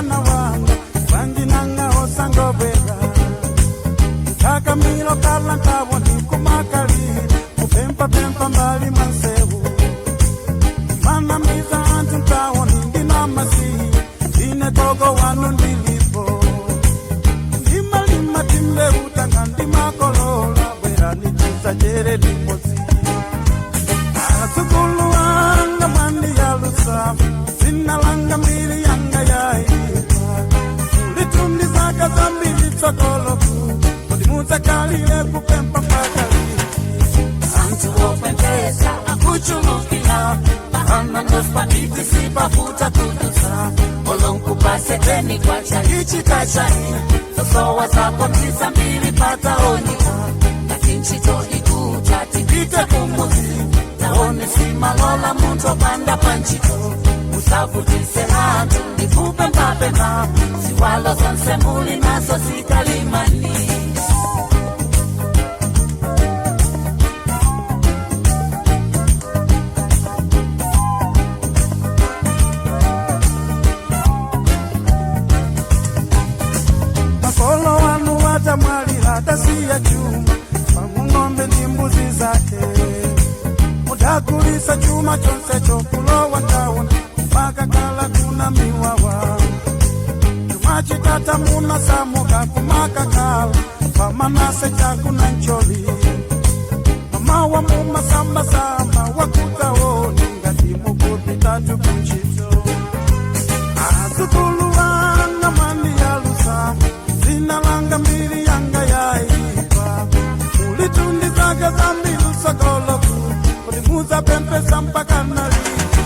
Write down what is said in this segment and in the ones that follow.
mwana wanga wanjinanga osangobwera kakamilo kala ntawo ndikumakalira kupempapempa mbali mansewu manamiza anthu ntawo nindinamasiye ndine gogo wanu ndilipo ndimalima timbeutanga ndimakolola bwera nitizajere limodzi Azukulu wanga mwandiyalusa zina langa mbili yanga yaipa ulitundi zaka zambili tsokoloku kodi mudzakalile kupempa mpaka liti Anthu opembeza akuchulukira bahana ndosipapiti sipafuta kudusa olonkupase kwacha ichikachani zosowa zako ndizambiri pataoneka ngati ntchito ikuta tipite kumuzi taone simalola munthu opanda pantchito musavutise anthu ndikupempapempa ziwalo zonse muli nazo zikalimani. Makolo wanu watamwalira tasiya chuma pamung'ombe ndi mbuzi zake mudagulisa chuma chonse chokulowa taona kumakakala kuna miwawa chuma chitata munasamuka kumakakala pamanase chakuna ncholi mamawa mumasambasamba wakutaoni ngati mukupitatu kunchito Azukulu wanga mwandiyalusa zina langa mbili yanga yaipa ulitundi zaka zambili usokoloku kuti muzapempesa mpaka naliti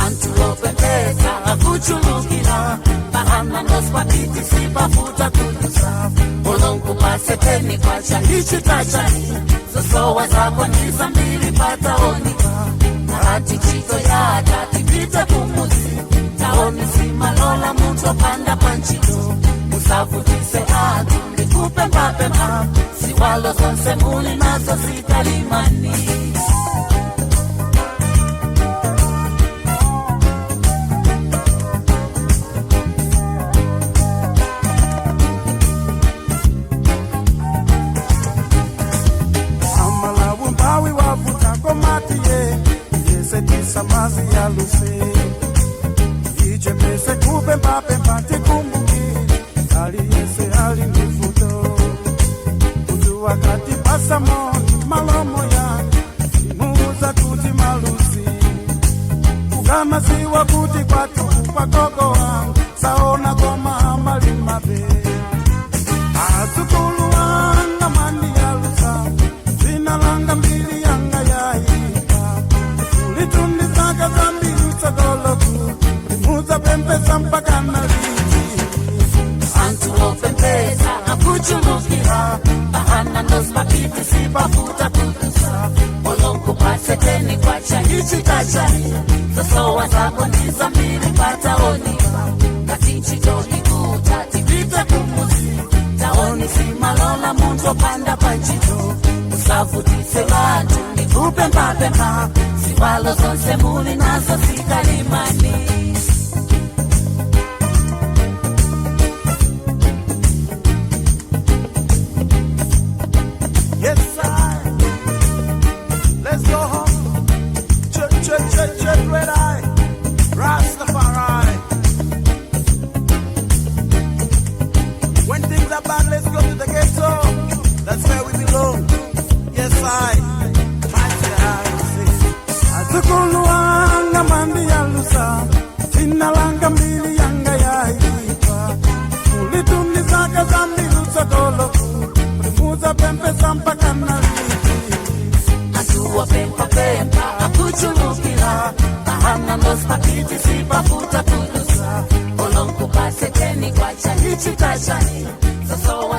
Anthu opembeza akuchulukira bahana ndosipapiti sipafuta kudusa olonkupase kwacha ichikachani zosowa zako ndizambiri pataoneka ngati ntchito yata tipite kumuzi taoni simalola munthu opanda pantchito musavutise anthu ndikupempapempa ziwalo zonse muli nazo zikalimani. Amalawu mbawi wavuta komatiye yese tisamazi ya luse ichepese kupempapempa tikumbukire ali yese ali ndivuto kuti wakati pasamoni malomo yake imuuza kuti malusi kukamasiwa kuti kwatu kwagogo wangu saona koma amalimabe Azukulu wanga mwandiyalusa zina langa mbili yanga yaipa ulitundi zaka zambili usokoloku muzapempesa mpaka naliti Anthu opembeza akuchulukira bahana ndosipapiti sipafuta kudusa olonkupase kwacha ichikachani zosowa zako ndizambiri pataoneka ngati ntchito ikuta tipite kumuzi taoni simalola munthu opanda pantchito musavutise anthu ndikupempapempa ziwalo zonse muli nazo zikalimani. Yes, I. Let's go home. Check, check, check, check, red eye. Rastafari. When things are bad, let's go to the ghetto. That's where we belong. Yes, I. Mighty I. Azukulu wanga mwandiyalusa zina langa mbili yanga yaipa ulitundi zaka zambili usokoloku kuti muzapempesa mpaka naliti Anthu opempapempa akuchulukira bahana ndosipapiti sipafuta kudusa olonkupase kwacha ichikachani zosowa